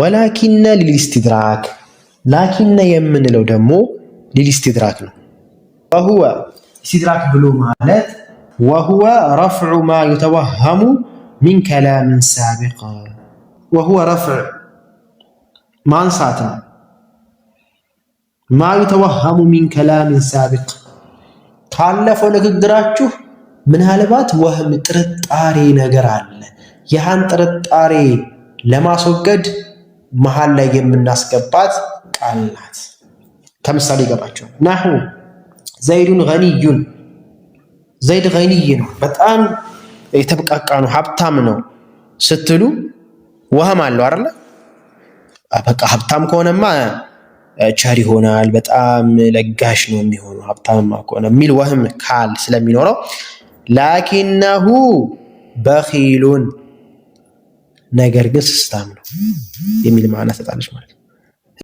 ولكن للاستدراك لكن የምንለው ደግሞ للاستدراك ነው። وهو استدراك ብሎ ማለት وهو رفع ما يتوهم من كلام سابق وهو رفع ማንሳት ነው። ما يتوهم من كلام سابق ካለፈው ንግግራችሁ ምናልባት وهم ጥርጣሬ ነገር አለ። ያህን ጥርጣሬ ለማስወገድ መሀል ላይ የምናስገባት ቃል ናት። ከምሳሌ ይገባቸዋል። نحو زيد غني ዘይድ غني ነው፣ በጣም የተብቃቃ ነው፣ ሀብታም ነው ስትሉ وهم አለው አይደለ? በቃ ሀብታም ከሆነማ ቸር ይሆናል፣ በጣም ለጋሽ ነው የሚሆነው ሀብታምማ ከሆነ የሚል وهم ካል ስለሚኖረው لكنه بخيل ነገር ግን ስስታም ነው የሚል معنى ሰጣለች ማለት ነው።